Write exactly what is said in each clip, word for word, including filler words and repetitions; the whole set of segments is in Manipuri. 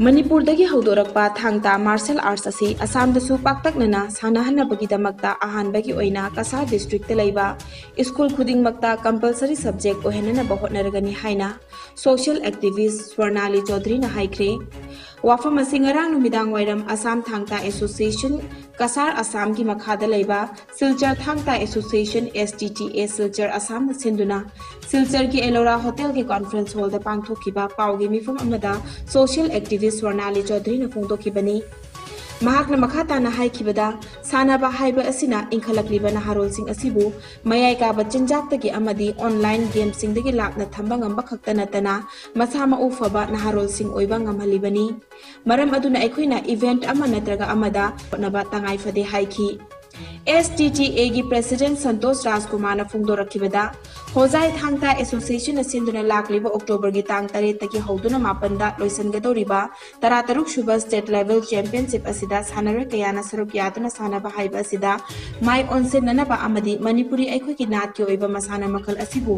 ꯃꯅꯤꯄꯨꯔꯗꯒꯤ ꯍꯧꯗꯣꯔꯛꯄ ꯊꯥꯡ ꯇꯥ ꯃꯥꯔꯁꯦꯜ ꯑꯥꯔꯠꯁ ꯑꯁꯤ ꯑꯁꯥꯝꯗꯁꯨ ꯄꯥꯛꯇꯛꯅꯅ ꯁꯥꯟꯅꯍꯟꯅꯕꯒꯤꯗꯃꯛꯇ ꯑꯍꯥꯟꯕꯒꯤ ꯑꯣꯏꯅ ꯀꯁꯥꯔ ꯗꯤꯁꯇ꯭ꯔꯤꯛꯇ ꯂꯩꯕ ꯁ꯭ꯀꯨꯜ ꯈꯨꯗꯤꯡꯃꯛꯇ ꯀꯝꯄꯜꯁꯔꯤ ꯁꯕꯖꯦꯛ ꯑꯣꯏꯍꯟꯅꯅꯕ ꯍꯣꯠꯅꯔꯒꯅꯤ ꯍꯥꯏꯅ ꯁꯣꯁꯤꯌꯦꯜ ꯑꯦꯛꯇꯤꯚꯤꯁ꯭ꯠ ꯁ꯭ꯋꯔꯅꯥꯂꯤ ꯆꯧꯙꯔꯤꯅ ꯍꯥꯏꯈ꯭ꯔꯦ꯫ ꯋꯥꯐꯝ ꯑꯁꯤ ꯉꯔꯥꯡ ꯅꯨꯃꯤꯗꯥꯡ ꯋꯥꯏꯔꯝ ꯑꯁꯥꯝ ꯊꯥꯡ ꯇꯥ ꯑꯦꯁꯣꯁꯤꯌꯦꯁꯟ ꯀꯁꯥꯔ ꯑꯁꯥꯝꯒꯤ ꯃꯈꯥꯗ ꯂꯩꯕ Silchar Thang Ta association, S T T A, Silchar ꯑꯁꯥꯝꯅ ꯁꯤꯟꯗꯨꯅ ꯁꯤꯜꯆꯔꯒꯤ ꯑꯦꯂꯣꯔꯥ ꯍꯣꯇꯦꯜꯒꯤ ꯀꯣꯟꯐꯔꯦꯟꯁ ꯍꯣꯜꯗ ꯄꯥꯡꯊꯣꯛꯈꯤꯕ ꯄꯥꯎꯒꯤ ꯃꯤꯐꯝ ꯑꯃꯗ ꯁꯣꯁꯤꯌꯦꯜ ꯑꯦꯛꯇꯤꯚꯤꯁ꯭ꯠ ꯁ꯭ꯋꯔꯅꯥꯂꯤ ꯆꯧꯙꯔꯤꯅ ꯐꯣꯡꯗꯣꯛꯈꯤꯕꯅꯤ꯫ ꯃꯍꯥꯛꯅ ꯃꯈꯥ ꯇꯥꯅ ꯍꯥꯏꯈꯤꯕꯗ, ꯁꯥꯟꯅꯕ ꯍꯥꯏꯕ ꯑꯁꯤꯅ ꯏꯟꯈꯠꯂꯛꯂꯤꯕ ꯅꯍꯥꯔꯣꯜꯁꯤꯡ ꯑꯁꯤꯕꯨ ꯃꯌꯥꯏ ꯀꯥꯕ ꯆꯤꯟꯖꯥꯛꯇꯒꯤ ꯑꯃꯗꯤ ꯑꯣꯟꯂꯥꯏꯟ ꯒꯦꯝꯁꯤꯡꯗꯒꯤ ꯂꯥꯞꯅ ꯊꯝꯕ ꯉꯝꯕ ꯈꯛꯇ ꯅꯠꯇꯅ ꯃꯁꯥ ꯃꯎ ꯐꯕ ꯅꯍꯥꯔꯣꯜꯁꯤꯡ ꯑꯣꯏꯕ ꯉꯝꯍꯜꯂꯤꯕꯅꯤ꯫ ꯃꯔꯝ ꯑꯗꯨꯅ ꯑꯩꯈꯣꯏꯅ ꯏꯚꯦꯟꯠ ꯑꯃ ꯅꯠꯇ꯭ꯔꯒ ꯑꯃꯗ ꯍꯣꯠꯅꯕ ꯇꯉꯥꯏ ꯐꯗꯦ ꯍꯥꯏꯈꯤ꯫ S T T A ꯒꯤ ꯄ꯭ꯔꯦꯁꯤꯗꯦꯟꯠ ꯁꯟꯇꯣꯁ ꯔꯥꯖꯀꯨꯃꯥꯔꯅ ꯐꯣꯡꯗꯣꯔꯛꯈꯤꯕꯗ, ꯍꯣꯖꯥꯏ ꯊꯥꯡ ꯇꯥ ꯑꯦꯁꯣꯁꯤꯌꯦꯁꯟꯅ ꯁꯤꯟꯗꯨꯅ ꯂꯥꯛꯂꯤꯕ ꯑꯣꯛꯇꯣꯕꯔꯒꯤ ꯇꯥꯡ ꯇꯔꯦꯠꯇꯒꯤ ꯍꯧꯗꯨꯅ ꯃꯥꯄꯟꯗ ꯂꯣꯏꯁꯤꯟꯒꯗꯧꯔꯤꯕ ꯇꯔꯥꯇꯔꯨꯛ ꯁꯨꯕ ꯁ꯭ꯇꯦꯠ ꯂꯦꯚꯦꯜ ꯆꯦꯝꯄꯤꯌꯟꯁꯤꯞ ꯑꯁꯤꯗ ꯁꯥꯟꯅꯔꯣꯏ ꯀꯌꯥꯅ ꯁꯔꯨꯛ ꯌꯥꯗꯨꯅ ꯁꯥꯟꯅꯕ ꯍꯥꯏꯕ ꯑꯁꯤꯗ ꯃꯥꯏ ꯑꯣꯟꯁꯤꯟꯅꯅꯕ ꯑꯃꯗꯤ ꯃꯅꯤꯄꯨꯔꯤ ꯑꯩꯈꯣꯏꯒꯤ ꯅꯥꯠꯀꯤ ꯑꯣꯏꯕ ꯃꯁꯥꯟꯅ ꯃꯈꯜ ꯑꯁꯤꯕꯨ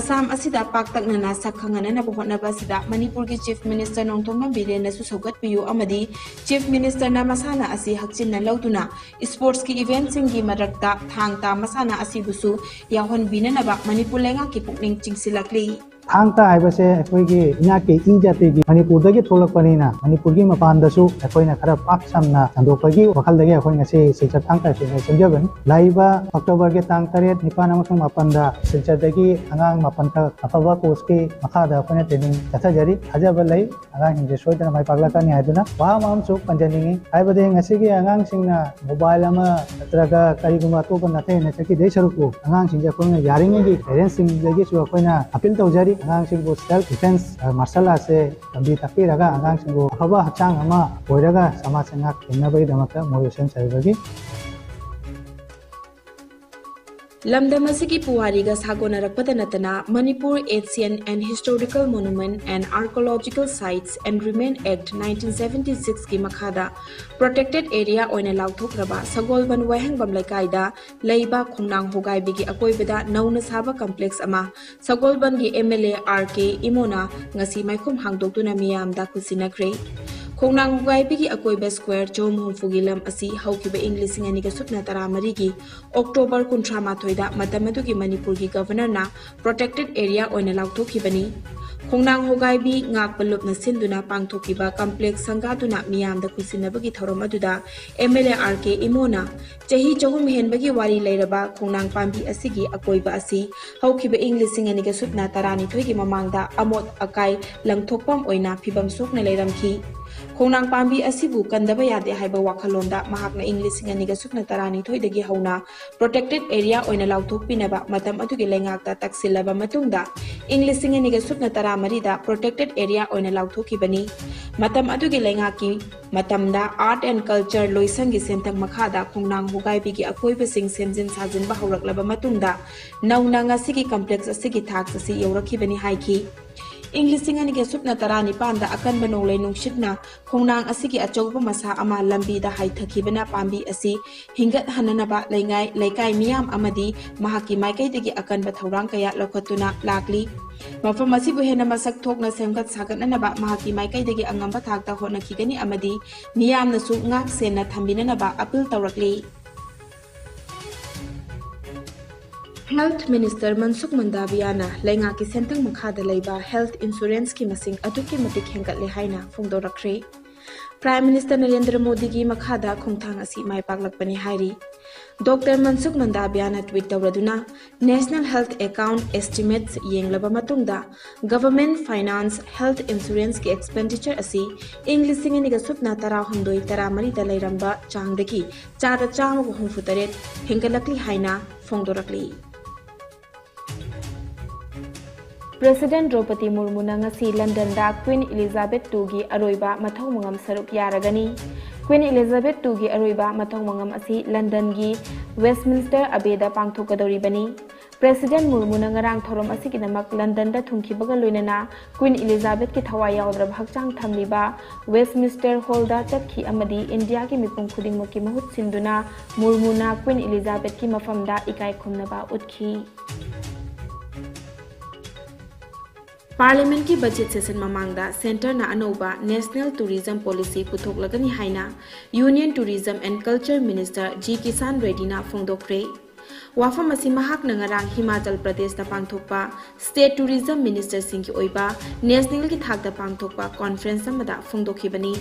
ꯑꯁꯥꯝ ꯑꯁꯤꯗ ꯄꯥꯛꯇꯛꯅꯅ ꯁꯛ ꯈꯪꯍꯟꯅꯅꯕ ꯍꯣꯠꯅꯕ ꯑꯁꯤꯗ ꯃꯅꯤꯄꯨꯔꯒꯤ ꯆꯤꯐ ꯃꯤꯅꯤꯁꯇꯔ ꯅꯣꯡꯊꯣꯝꯕꯝ ꯕꯤꯔꯦꯟꯅꯁꯨ ꯁꯧꯒꯠꯄꯤꯌꯨ ꯑꯃꯗꯤ ꯆꯤꯐ ꯃꯤꯅꯤꯁꯇꯔꯅ ꯃꯁꯥꯟꯅ ꯑꯁꯤ ꯍꯛꯆꯤꯟꯅ ꯂꯧꯗꯨꯅ ꯁ꯭ꯄꯣꯔꯠꯁꯀꯤ ꯏꯚꯦꯟꯠꯁꯤꯡꯒꯤ ꯃꯔꯛꯇ ꯊꯥꯡ ꯇꯥ ꯃꯁꯥꯟꯅ ꯑꯁꯤꯕꯨꯁꯨ ꯌꯥꯎꯍꯟꯕꯤꯅꯅꯕ ꯃꯅꯤꯄꯨꯔ ꯂꯩꯉꯥꯛꯀꯤ ꯄꯨꯛꯅꯤꯡ ꯆꯤꯡꯁꯤꯜꯂꯛꯂꯤ꯫ ꯊꯥꯡ ꯇꯥ ꯍꯥꯏꯕꯁꯦ ꯑꯩꯈꯣꯏꯒꯤ ꯏꯅꯥꯠꯀꯤ ꯏ ꯖꯥꯇꯤꯒꯤ ꯃꯅꯤꯄꯨꯔꯗꯒꯤ ꯊꯣꯛꯂꯛꯄꯅꯤꯅ ꯃꯅꯤꯄꯨꯔꯒꯤ ꯃꯄꯥꯟꯗꯁꯨ ꯑꯩꯈꯣꯏꯅ ꯈꯔ ꯄꯥꯛ ꯁꯟꯅ ꯁꯟꯗꯣꯛꯄꯒꯤ ꯋꯥꯈꯜꯗꯒꯤ ꯑꯩꯈꯣꯏ ꯉꯁꯤ ꯁꯤꯜꯆꯔ ꯊꯥꯡ ꯇꯥ ꯑꯁꯤ ꯁꯦꯝꯖꯕꯅꯤ꯫ ꯂꯥꯛꯏꯕ ꯑꯣꯛꯇꯣꯕꯔꯒꯤ ꯇꯥꯡ ꯇꯔꯦꯠ, ꯅꯤꯄꯥꯟ ꯑꯃꯁꯨꯡ ꯃꯥꯄꯟꯗ ꯁꯤꯜꯆꯔꯗꯒꯤ ꯑꯉꯥꯡ ꯃꯥꯄꯟꯈꯛ ꯑꯐꯕ ꯀꯣꯆꯀꯤ ꯃꯈꯥꯗ ꯑꯩꯈꯣꯏꯅ ꯇ꯭ꯔꯦꯅꯤꯡ ꯆꯠꯊꯖꯔꯤ꯫ ꯊꯥꯖꯕ ꯂꯩ꯫ ꯑꯉꯥꯡꯁꯤꯡꯁꯦ ꯁꯣꯏꯗꯅ ꯃꯥꯏ ꯄꯥꯛꯂꯛꯀꯅꯤ ꯍꯥꯏꯗꯨꯅ ꯋꯥꯍꯪ ꯑꯃꯁꯨ ꯄꯟꯖꯅꯤꯡꯉꯤ꯫ ꯍꯥꯏꯕꯗꯤ ꯉꯁꯤꯒꯤ ꯑꯉꯥꯡꯁꯤꯡꯅ ꯃꯣꯕꯥꯏꯜ ꯑꯃ ꯅꯠꯇ꯭ꯔꯒ ꯀꯔꯤꯒꯨꯝꯕ ꯑꯇꯣꯞꯄ ꯅꯥꯊꯩ ꯍꯦꯟꯅ ꯆꯠꯈꯤꯗꯣꯏ ꯁꯔꯨꯛꯄꯨ ꯑꯉꯥꯡꯁꯤꯡꯁꯦ ꯑꯩꯈꯣꯏꯅ ꯌꯥꯔꯤꯉꯩꯒꯤ ꯄꯦꯔꯦꯟꯁꯁꯤꯡꯗꯒꯤꯁꯨ ꯑꯩꯈꯣꯏꯅ ꯑꯄꯤꯜ ꯇꯧꯖꯔꯤ꯫ ꯑꯉꯥꯡꯁꯤꯡꯕꯨ ꯁꯦꯜꯐ ꯗꯤꯐꯦꯟꯁ, ꯑ, ꯃꯥꯔꯁꯦꯜ ꯑꯥꯔꯠꯁꯦ ꯇꯝꯕꯤ ꯇꯥꯛꯄꯤꯔꯒ ꯑꯉꯥꯡꯁꯤꯡꯕꯨ ꯑꯐꯕ ꯍꯛꯆꯥꯡ ꯑꯃ ꯑꯣꯏꯔꯒ ꯁꯃꯥꯖ ꯉꯥꯛ ꯁꯦꯟꯅꯕꯒꯤꯗꯃꯛꯇ ꯃꯣꯏꯕꯨ ꯁꯦꯝ ꯁꯥꯕꯤꯕꯒꯤ ꯂꯝꯗꯝ ꯑꯁꯤꯒꯤ ꯄꯨꯋꯥꯔꯤꯒ ꯁꯥꯒꯣꯟꯅꯔꯛꯄꯗ ꯅꯠꯇꯅ Manipur Ancient and Historical Monument and Archaeological Sites and Remain Act nineteen seventy six ꯀꯤ ꯃꯈꯥꯗ protected area ꯑꯣꯏꯅ ꯂꯥꯎꯊꯣꯛꯈ꯭ꯔꯕ ꯁꯒꯣꯜꯕꯟ ꯋꯥꯍꯦꯡꯕꯝ ꯂꯩꯀꯥꯏꯗ ꯂꯩꯕ ꯈꯣꯡꯅꯥꯡ ꯍꯣꯒꯥꯏꯕꯤꯒꯤ ꯑꯀꯣꯏꯕꯗ ꯅꯧꯅ ꯁꯥꯕ complex ꯑꯃ ꯁꯒꯣꯜꯕꯟꯒꯤ M L A R K ꯏꯃꯣꯅ ꯉꯁꯤ ꯃꯥꯏꯈꯨꯝ ꯍꯥꯡꯗꯣꯛꯇꯨꯅ ꯃꯤꯌꯥꯝꯗ ꯈꯨꯠꯁꯤꯟꯅꯈ꯭ꯔꯦ꯫ ꯈꯣꯡꯅꯥꯡ ꯍꯣꯒꯥꯏꯕꯤꯒꯤ ꯑꯀꯣꯏꯕ square ꯆꯍꯨꯝ ꯍꯨꯝꯐꯨꯒꯤ ꯂꯝ ꯑꯁꯤ ꯍꯧꯈꯤꯕ ꯏꯪ ꯂꯤꯁꯤꯡ ꯑꯅꯤꯒ ꯁꯨꯞꯅ ꯇꯔꯥꯃꯔꯤꯒꯤ October ꯀꯨꯟꯊ꯭ꯔꯥ ꯃꯥꯊꯣꯏꯗ ꯃꯇꯝ ꯑꯗꯨꯒꯤ ꯃꯅꯤꯄꯨꯔꯒꯤ Governorꯅ protected area ꯑꯣꯏꯅ ꯂꯥꯎꯊꯣꯛꯈꯤꯕꯅꯤ꯫ ꯈꯣꯡꯅꯥꯡ ꯍꯣꯒꯥꯏꯕꯤ ꯉꯥꯛꯄ ꯂꯨꯞꯅ ꯁꯤꯟꯗꯨꯅ ꯄꯥꯡꯊꯣꯛꯈꯤꯕ complex ꯁꯪꯒꯥꯗꯨꯅ ꯃꯤꯌꯥꯝꯗ ꯈꯨꯠꯁꯤꯟꯅꯕꯒꯤ ꯊꯧꯔꯝ ꯑꯗꯨꯗ M L A R K ꯏꯃꯣꯅ ꯆꯍꯤ ꯆꯍꯨꯝ ꯍꯦꯟꯕꯒꯤ ꯋꯥꯔꯤ ꯂꯩꯔꯕ ꯈꯣꯡꯅꯥꯡ ꯄꯥꯝꯕꯤ ꯑꯁꯤꯒꯤ ꯑꯀꯣꯏꯕ ꯑꯁꯤ ꯍꯧꯈꯤꯕ ꯏꯪ ꯂꯤꯁꯤꯡ ꯑꯅꯤꯒ ꯁꯨꯞꯅ ꯇꯔꯥꯅꯤꯊꯣꯏꯒꯤ ꯃꯃꯥꯡꯗ ꯑꯃꯣꯠ ꯑꯀꯥꯏ ꯂꯪꯊꯣꯛꯐꯝ ꯑꯣꯏꯅ ꯐꯤꯕꯝ ꯁꯣꯛꯅ ꯂꯩꯔꯝꯈꯤ꯫ ꯈꯣꯡꯅꯥꯡ ꯄꯥꯝꯕꯤ ꯑꯁꯤꯕꯨ ꯀꯟꯗꯕ ꯌꯥꯗꯦ ꯍꯥꯏꯕ ꯋꯥꯈꯜꯂꯣꯟꯗ ꯃꯍꯥꯛꯅ ꯏꯪ ꯂꯤꯁꯤꯡ ꯑꯅꯤꯒ ꯁꯨꯞꯅ ꯇꯔꯥꯅꯤꯊꯣꯏꯗꯒꯤ ꯍꯧꯅ protected area ꯑꯣꯏꯅ ꯂꯥꯎꯊꯣꯛꯄꯤꯅꯕ ꯃꯇꯝ ꯑꯗꯨꯒꯤ ꯂꯩꯉꯥꯛꯇ ꯇꯛꯁꯤꯜꯂꯕ ꯃꯇꯨꯡꯗ ꯏꯪ ꯂꯤꯁꯤꯡ ꯑꯅꯤꯒ ꯁꯨꯞꯅ ꯇꯔꯥꯃꯔꯤꯗ protected area ꯑꯣꯏꯅ ꯂꯥꯎꯊꯣꯛꯈꯤꯕꯅꯤ꯫ ꯃꯇꯝ ꯑꯗꯨꯒꯤ ꯂꯩꯉꯥꯛꯀꯤ ꯃꯇꯝꯗ Art and Culture ꯂꯣꯏꯁꯪꯒꯤ ꯁꯦꯟꯊꯪ ꯃꯈꯥꯗ ꯈꯣꯡꯅꯥꯡ ꯍꯣꯒꯥꯏꯕꯤꯒꯤ ꯑꯀꯣꯏꯕꯁꯤꯡ ꯁꯦꯝꯖꯤꯟ ꯁꯥꯖꯤꯟꯕ ꯍꯧꯔꯛꯂꯕ ꯃꯇꯨꯡꯗ ꯅꯧꯅ ꯉꯁꯤꯒꯤ complex ꯑꯁꯤꯒꯤ ꯊꯥꯛ ꯑꯁꯤ ꯌꯧꯔꯛꯈꯤꯕꯅꯤ ꯍꯥꯏꯈꯤ꯫ ꯏꯪ ꯂꯤꯁꯤꯡ ꯑꯅꯤꯒ ꯁꯨꯞꯅ ꯇꯔꯥꯅꯤꯄꯥꯟꯗ ꯑꯀꯟꯕ ꯅꯣꯡꯂꯩ ꯅꯨꯡꯁꯤꯠꯅ ꯈꯣꯡꯅꯥꯡ ꯑꯁꯤꯒꯤ ꯑꯆꯧꯕ ꯃꯁꯥ ꯑꯃ ꯂꯝꯕꯤꯗ ꯍꯥꯏꯊꯈꯤꯕꯅ ꯄꯥꯝꯕꯤ ꯑꯁꯤ ꯍꯤꯡꯒꯠꯍꯟꯅꯅꯕ ꯂꯩꯉꯥꯏ, ꯂꯩꯀꯥꯏ ꯃꯤꯌꯥꯝ ꯑꯃꯗꯤ ꯃꯍꯥꯛꯀꯤ ꯃꯥꯏꯀꯩꯗꯒꯤ ꯑꯀꯟꯕ ꯊꯧꯔꯥꯡ ꯀꯌꯥ ꯂꯧꯈꯠꯇꯨꯅ ꯂꯥꯛꯂꯤ꯫ ꯃꯐꯝ ꯑꯁꯤꯕꯨ ꯍꯦꯟꯅ ꯃꯁꯛ ꯊꯣꯛꯅ ꯁꯦꯝꯒꯠ ꯁꯥꯒꯠꯅꯅꯕ ꯃꯍꯥꯛꯀꯤ ꯃꯥꯏꯀꯩꯗꯒꯤ ꯑꯉꯝꯕ ꯊꯥꯛꯇ ꯍꯣꯠꯅꯈꯤꯒꯅꯤ ꯑꯃꯗꯤ ꯃꯤꯌꯥꯝꯅꯁꯨ ꯉꯥꯛ ꯁꯦꯟꯅ ꯊꯝꯕꯤꯅꯅꯕ appeal ꯇꯧꯔꯛꯂꯤ꯫ Health Minister ꯃꯟꯁꯨꯈ ꯃꯟꯗꯥꯕꯤꯌꯥꯅ ꯂꯩꯉꯥꯛꯀꯤ ꯁꯦꯟꯊꯪ ꯃꯈꯥꯗ ꯂꯩꯕ health insuranceꯀꯤ ꯃꯁꯤꯡ ꯑꯗꯨꯛꯀꯤ ꯃꯇꯤꯛ ꯍꯦꯟꯒꯠꯂꯦ ꯍꯥꯏꯅ ꯐꯣꯡꯗꯣꯔꯛꯈ꯭ꯔꯦ꯫ Prime Minister ꯅꯔꯦꯟꯗ꯭ꯔ ꯃꯣꯗꯤꯒꯤ ꯃꯈꯥꯗ ꯈꯣꯡꯊꯥꯡ ꯑꯁꯤ ꯃꯥꯏ ꯄꯥꯛꯂꯛꯄꯅꯤ ꯍꯥꯏꯔꯤ꯫ Doctor ꯃꯟꯁꯨꯈ ꯃꯟꯗꯥꯕꯤꯌꯥꯅ tweet ꯇꯧꯔꯗꯨꯅ, National Health Account Estimates ꯌꯦꯡꯂꯕ ꯃꯇꯨꯡꯗ, Government Finance Health Insuranceꯀꯤ expenditure ꯑꯁꯤ ꯏꯪ ꯂꯤꯁꯤꯡ ꯑꯅꯤꯒ ꯁꯨꯞꯅ ꯇꯔꯥꯍꯨꯝꯗꯣꯏ ꯇꯔꯥꯃꯔꯤꯗ ꯂꯩꯔꯝꯕ ꯆꯥꯡꯗꯒꯤ ꯆꯥꯗ ꯆꯥꯝꯃꯒ ꯍꯨꯝꯐꯨꯇꯔꯦꯠ ꯍꯦꯟꯒꯠꯂꯛꯂꯤ ꯍꯥꯏꯅ ꯐꯣꯡꯗꯣꯔꯛꯂꯤ꯫ President ꯗ꯭ꯔꯧꯄꯗꯤ ꯃꯨꯔꯃꯨꯅ ꯉꯁꯤ ꯂꯟꯗꯟꯗ Queen Elizabeth two ꯒꯤ ꯑꯔꯣꯏꯕ ꯃꯊꯧ ꯃꯉꯝ ꯁꯔꯨꯛ ꯌꯥꯔꯒꯅꯤ꯫ Queen Elizabeth two ꯒꯤ ꯑꯔꯣꯏꯕ ꯃꯊꯧ ꯃꯉꯝ ꯑꯁꯤ ꯂꯟꯗꯟꯒꯤ Westminster Abbeyꯗ ꯄꯥꯡꯊꯣꯛꯀꯗꯧꯔꯤꯕꯅꯤ꯫ President ꯃꯨꯔꯃꯨꯅ ꯉꯔꯥꯡ ꯊꯧꯔꯝ ꯑꯁꯤꯒꯤꯗꯃꯛ ꯂꯟꯗꯟꯗ ꯊꯨꯡꯈꯤꯕꯒ ꯂꯣꯏꯅꯅ Queen Elizabethꯀꯤ ꯊꯋꯥꯏ ꯌꯥꯎꯗ꯭ꯔꯕ ꯍꯛꯆꯥꯡ ꯊꯝꯂꯤꯕ Westminster Hallꯗ ꯆꯠꯈꯤ ꯑꯃꯗꯤ ꯏꯟꯗꯤꯌꯥꯒꯤ ꯃꯤꯄꯨꯝ ꯈꯨꯗꯤꯡꯃꯛꯀꯤ ꯃꯍꯨꯠ ꯁꯤꯟꯗꯨꯅ ꯃꯨꯔꯃꯨꯅ Queen Elizabethꯀꯤ ꯃꯐꯝꯗ ꯏꯀꯥꯏ ꯈꯨꯝꯅꯕ ꯎꯠꯈꯤ꯫ Parliamentꯀꯤ budget session ꯃꯃꯥꯡꯗ Centreꯅ ꯑꯅꯧꯕ National Tourism Policy ꯄꯨꯊꯣꯛꯂꯒꯅꯤ ꯍꯥꯏꯅ Union Tourism and Culture Minister G Kisan ꯔꯦꯗꯤꯅ ꯐꯣꯡꯗꯣꯛꯈ꯭ꯔꯦ꯫ ꯋꯥꯐꯝ ꯑꯁꯤ ꯃꯍꯥꯛꯅ ꯉꯔꯥꯡ ꯍꯤꯃꯥꯆꯜ ꯄ꯭ꯔꯗꯦꯁꯇ ꯄꯥꯡꯊꯣꯛꯄ State Tourism Ministerꯁꯤꯡꯒꯤ ꯑꯣꯏꯕ nationalꯒꯤ ꯊꯥꯛꯇ ꯄꯥꯡꯊꯣꯛꯄ conference ꯑꯃꯗ ꯐꯣꯡꯗꯣꯛꯈꯤꯕꯅꯤ꯫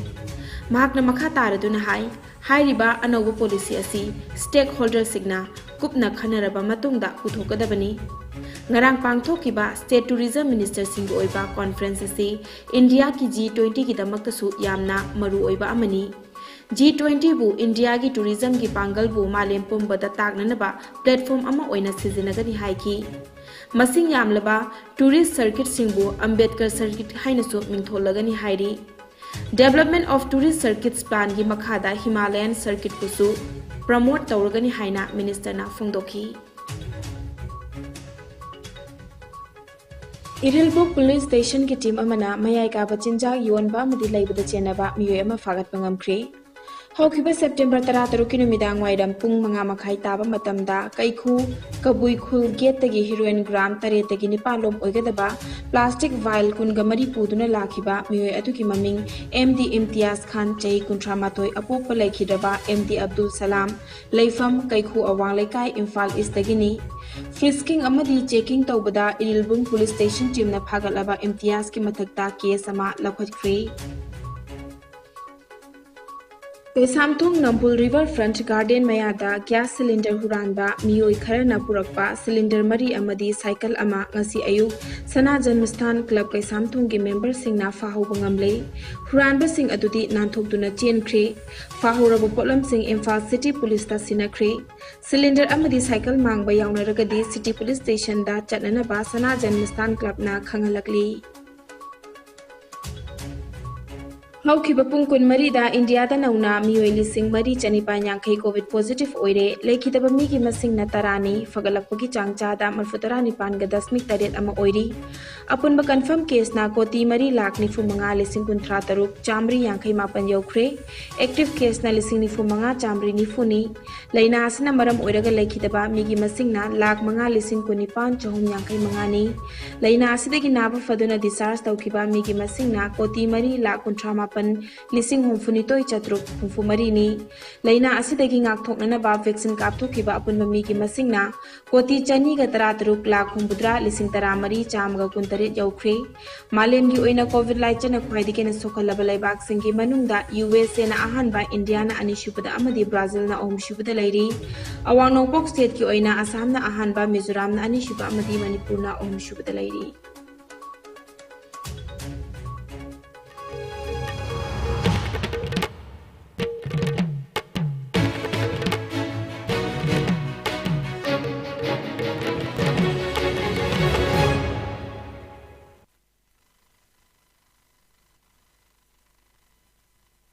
ꯃꯍꯥꯛꯅ ꯃꯈꯥ ꯇꯥꯔꯗꯨꯅ ꯍꯥꯏ, ꯍꯥꯏꯔꯤꯕ ꯑꯅꯧꯕ policy ꯑꯁꯤ stakeholderꯁꯤꯡꯅ ꯀꯨꯞꯅ ꯈꯟꯅꯔꯕ ꯃꯇꯨꯡꯗ ꯄꯨꯊꯣꯛꯀꯗꯕꯅꯤ꯫ ꯉꯔꯥꯡ ꯄꯥꯡꯊꯣꯛꯈꯤꯕ State Tourism Ministerꯁꯤꯡꯒꯤ ꯑꯣꯏꯕ conference ꯑꯁꯤ ꯏꯟꯗꯤꯌꯥꯒꯤ G twentyꯒꯤꯗꯃꯛꯇꯁꯨ ꯌꯥꯝꯅ ꯃꯔꯨꯑꯣꯏꯕ ꯑꯃꯅꯤ꯫ G twentyꯕꯨ ꯏꯟꯗꯤꯌꯥꯒꯤ tourismꯒꯤ ꯄꯥꯡꯒꯜꯕꯨ ꯃꯥꯂꯦꯝ ꯄꯨꯝꯕꯗ ꯇꯥꯛꯅꯅꯕ platform ꯑꯃ ꯑꯣꯏꯅ ꯁꯤꯖꯤꯟꯅꯒꯅꯤ ꯍꯥꯏꯈꯤ꯫ ꯃꯁꯤꯡ ꯌꯥꯝꯂꯕ tourist circuitꯁꯤꯡꯕꯨ ꯑꯝꯕꯦꯗꯀꯔ circuit ꯍꯥꯏꯅꯁꯨ ꯃꯤꯡꯊꯣꯜꯂꯒꯅꯤ ꯍꯥꯏꯔꯤ꯫ Development of Tourist Circuits Planꯒꯤ ꯃꯈꯥꯗ Himalayan circuitꯄꯨꯁꯨ promote ꯇꯧꯔꯒꯅꯤ ꯍꯥꯏꯅ ministerꯅ ꯐꯣꯡꯗꯣꯛꯈꯤ꯫ ꯏꯔꯤꯜꯕꯨꯡ police stationꯒꯤ team ꯑꯃꯅ ꯃꯌꯥꯏ ꯀꯥꯕ ꯆꯤꯟꯖꯥꯛ ꯌꯣꯟꯕ ꯑꯃꯗꯤ ꯂꯩꯕꯗ ꯆꯦꯟꯅꯕ ꯃꯤꯑꯣꯏ ꯑꯃ ꯐꯥꯒꯠꯄ ꯉꯝꯈ꯭ꯔꯦ꯫ ꯍꯧꯈꯤꯕ September ꯇꯔꯥꯇꯔꯨꯛꯀꯤ ꯅꯨꯃꯤꯗꯥꯡ ꯋꯥꯏꯔꯝ ꯄꯨꯡ ꯃꯉꯥ ꯃꯈꯥꯏ ꯇꯥꯕ ꯃꯇꯝꯗ ꯀꯩꯈꯨ ꯀꯕꯨꯏ ꯈꯨꯜ gateꯇꯒꯤ heroin gram ꯇꯔꯦꯠꯇꯒꯤ ꯅꯤꯄꯥꯜ ꯂꯣꯝ ꯑꯣꯏꯒꯗꯕ plastic vial ꯀꯨꯟꯒ ꯃꯔꯤ ꯄꯨꯗꯨꯅ ꯂꯥꯛꯈꯤꯕ ꯃꯤꯑꯣꯏ ꯑꯗꯨꯒꯤ ꯃꯃꯤꯡ M D ꯏꯝꯇꯤꯌꯥꯖ ꯈꯥꯟ, ꯆꯍꯤ ꯀꯨꯟꯊ꯭ꯔꯥ ꯃꯥꯊꯣꯏ, ꯑꯄꯣꯛꯄ ꯂꯩꯈꯤꯗ꯭ꯔꯕ M D ꯑꯕꯗꯨꯜ ꯁꯂꯥꯝ, ꯂꯩꯐꯝ ꯀꯩꯈꯨ ꯑꯋꯥꯡ ꯂꯩꯀꯥꯏ, ꯏꯝꯐꯥꯜ Eastꯇꯒꯤꯅꯤ꯫ Frisking ꯑꯃꯗꯤ checking ꯇꯧꯕꯗ ꯏꯔꯤꯜꯕꯨꯡ police station teamꯅ ꯐꯥꯒꯠꯂꯕ ꯏꯝꯇꯤꯌꯥꯖꯀꯤ ꯃꯊꯛꯇ case ꯑꯃ ꯂꯧꯈꯠꯈ꯭ꯔꯦ꯫ ꯀꯩꯁꯥꯝꯊꯣꯡ ꯅꯝꯕꯨꯜ river front garden ꯃꯌꯥꯗ gas cylinder ꯍꯨꯔꯥꯟꯕ ꯃꯤꯑꯣꯏ ꯈꯔꯅ ꯄꯨꯔꯛꯄ cylinder ꯃꯔꯤ ꯑꯃꯗꯤ cycle ꯑꯃ ꯉꯁꯤ ꯑꯌꯨꯛ ꯁꯅꯥ ꯖꯟꯃꯁꯊꯥꯟ club ꯀꯩꯁꯥꯝꯊꯣꯡꯒꯤ memberꯁꯤꯡꯅ ꯐꯥꯍꯧꯕ ꯉꯝꯂꯦ꯫ ꯍꯨꯔꯥꯟꯕꯁꯤꯡ ꯑꯗꯨꯗꯤ ꯅꯥꯟꯊꯣꯛꯇꯨꯅ ꯆꯦꯟꯈ꯭ꯔꯦ꯫ ꯐꯥꯍꯧꯔꯕ ꯄꯣꯠꯂꯝꯁꯤꯡ ꯏꯝꯐꯥꯜ city policeꯇ ꯁꯤꯟꯅꯈ꯭ꯔꯦ꯫ Cylinder ꯑꯃꯗꯤ cycle ꯃꯥꯡꯕ ꯌꯥꯎꯅꯔꯒꯗꯤ city police stationꯗ ꯆꯠꯅꯅꯕ ꯁꯅꯥ ꯖꯟꯃꯁꯊꯥꯟ clubꯅ ꯈꯪꯍꯜꯂꯛꯂꯤ꯫ ꯍꯧꯈꯤꯕ ꯄꯨꯡ ꯀꯨꯟꯃꯔꯤꯗ ꯏꯟꯗꯤꯌꯥꯗ ꯅꯧꯅ ꯃꯤꯑꯣꯏ ꯂꯤꯁꯤꯡ ꯃꯔꯤ ꯆꯅꯤꯄꯥꯟ ꯌꯥꯡꯈꯩ ꯀꯣꯚꯤꯗ ꯄꯣꯖꯤꯇꯤꯚ ꯑꯣꯏꯔꯦ꯫ ꯂꯩꯈꯤꯗꯕ ꯃꯤꯒꯤ ꯃꯁꯤꯡꯅ ꯇꯔꯥꯅꯤ꯫ ꯐꯒꯠꯂꯛꯄꯒꯤ ꯆꯥꯡ ꯆꯥꯗ ꯃꯔꯐꯨ ꯇꯔꯥꯅꯤꯄꯥꯟꯒ ꯗꯁꯃꯤꯛ ꯇꯔꯦꯠ ꯑꯃ ꯑꯣꯏꯔꯤ꯫ ꯑꯄꯨꯟꯕ ꯀꯟꯐꯥꯔꯝ ꯀꯦꯁꯅ ꯀꯣꯇꯤ ꯃꯔꯤ ꯂꯥꯈ ꯅꯤꯐꯨ ꯃꯉꯥ ꯂꯤꯁꯤꯡ ꯀꯨꯟꯊ꯭ꯔꯥ ꯇꯔꯨꯛ ꯆꯥꯃꯔꯤ ꯌꯥꯡꯈꯩ ꯃꯥꯄꯟ ꯌꯧꯈ꯭ꯔꯦ꯫ ꯑꯦꯛꯇꯤꯚ ꯀꯦꯁꯅ ꯂꯤꯁꯤꯡ ꯅꯤꯐꯨ ꯃꯉꯥ ꯆꯥꯃꯔꯤ ꯅꯤꯐꯨꯅꯤ꯫ ꯂꯥꯏꯅꯥ ꯑꯁꯤꯅ ꯃꯔꯝ ꯑꯣꯏꯔꯒ ꯂꯩꯈꯤꯗꯕ ꯃꯤꯒꯤ ꯃꯁꯤꯡꯅ ꯂꯥꯈ ꯃꯉꯥ ꯂꯤꯁꯤꯡ ꯀꯨꯟꯅꯤꯄꯥꯟ ꯆꯍꯨꯝ ꯌꯥꯡꯈꯩ ꯃꯉꯥꯅꯤ꯫ ꯂꯥꯏꯅꯥ ꯑꯁꯤꯗꯒꯤ ꯅꯥꯕ ꯐꯗꯨꯅ ꯗꯤꯁꯆꯥꯔꯖ ꯇꯧꯈꯤꯕ ꯃꯤꯒꯤ ꯃꯁꯤꯡꯅ ꯀꯣꯇꯤ ꯃꯔꯤ ꯂꯥꯈ ꯀꯨꯟꯊ꯭ꯔꯥ ꯃꯥꯄꯟ ꯂꯤꯁꯤꯡ ꯍꯨꯝꯐꯨꯅꯤꯊꯣꯏ ꯆꯥꯇ꯭ꯔꯨꯛ ꯍꯨꯝꯐꯨ ꯃꯔꯤꯅꯤ꯫ ꯂꯥꯏꯅꯥ ꯑꯁꯤꯗꯒꯤ ꯉꯥꯛꯊꯣꯛꯅꯅꯕ ꯚꯦꯛꯁꯤꯟ ꯀꯥꯞꯊꯣꯛꯈꯤꯕ ꯑꯄꯨꯟꯕ ꯃꯤꯒꯤ ꯃꯁꯤꯡꯅ ꯀꯣꯇꯤ ꯆꯅꯤꯒ ꯇꯔꯥ ꯇꯔꯨꯛ ꯂꯥꯈ ꯍꯨꯝꯐꯨꯇꯔꯥ ꯂꯤꯁꯤꯡ ꯇꯔꯥꯃꯔꯤ ꯆꯥꯝꯃꯒ ꯀꯨꯟꯇꯔꯦꯠ ꯌꯧꯈ꯭ꯔꯦ꯫ ꯃꯥꯂꯦꯝꯒꯤ ꯑꯣꯏꯅ ꯀꯣꯚꯤꯗ ꯂꯥꯏꯆꯠꯅ ꯈ꯭ꯋꯥꯏꯗꯒꯤ ꯍꯦꯟꯅ ꯁꯣꯛꯍꯜꯂꯕ ꯂꯩꯕꯥꯛꯁꯤꯡꯒꯤ ꯃꯅꯨꯡꯗ ꯌꯨ ꯑꯦꯁ ꯑꯦꯅ ꯑꯍꯥꯟꯕ, ꯏꯟꯗꯤꯌꯥꯅ ꯑꯅꯤꯁꯨꯕꯗ ꯑꯃꯗꯤ ꯕ꯭ꯔꯥꯖꯤꯜꯅ ꯑꯍꯨꯝꯁꯨꯕꯗ ꯂꯩꯔꯤ꯫ ꯑꯋꯥꯡ ꯅꯣꯡꯄꯣꯛ ꯁ꯭ꯇꯦꯠꯀꯤ ꯑꯣꯏꯅ ꯑꯁꯥꯝꯅ ꯑꯍꯥꯟꯕ, ꯃꯤꯖꯣꯔꯥꯝꯅ ꯑꯅꯤꯁꯨꯕ ꯑꯃꯗꯤ ꯃꯅꯤꯄꯨꯔꯅ ꯑꯍꯨꯝꯁꯨꯕꯗ ꯂꯩꯔꯤ꯫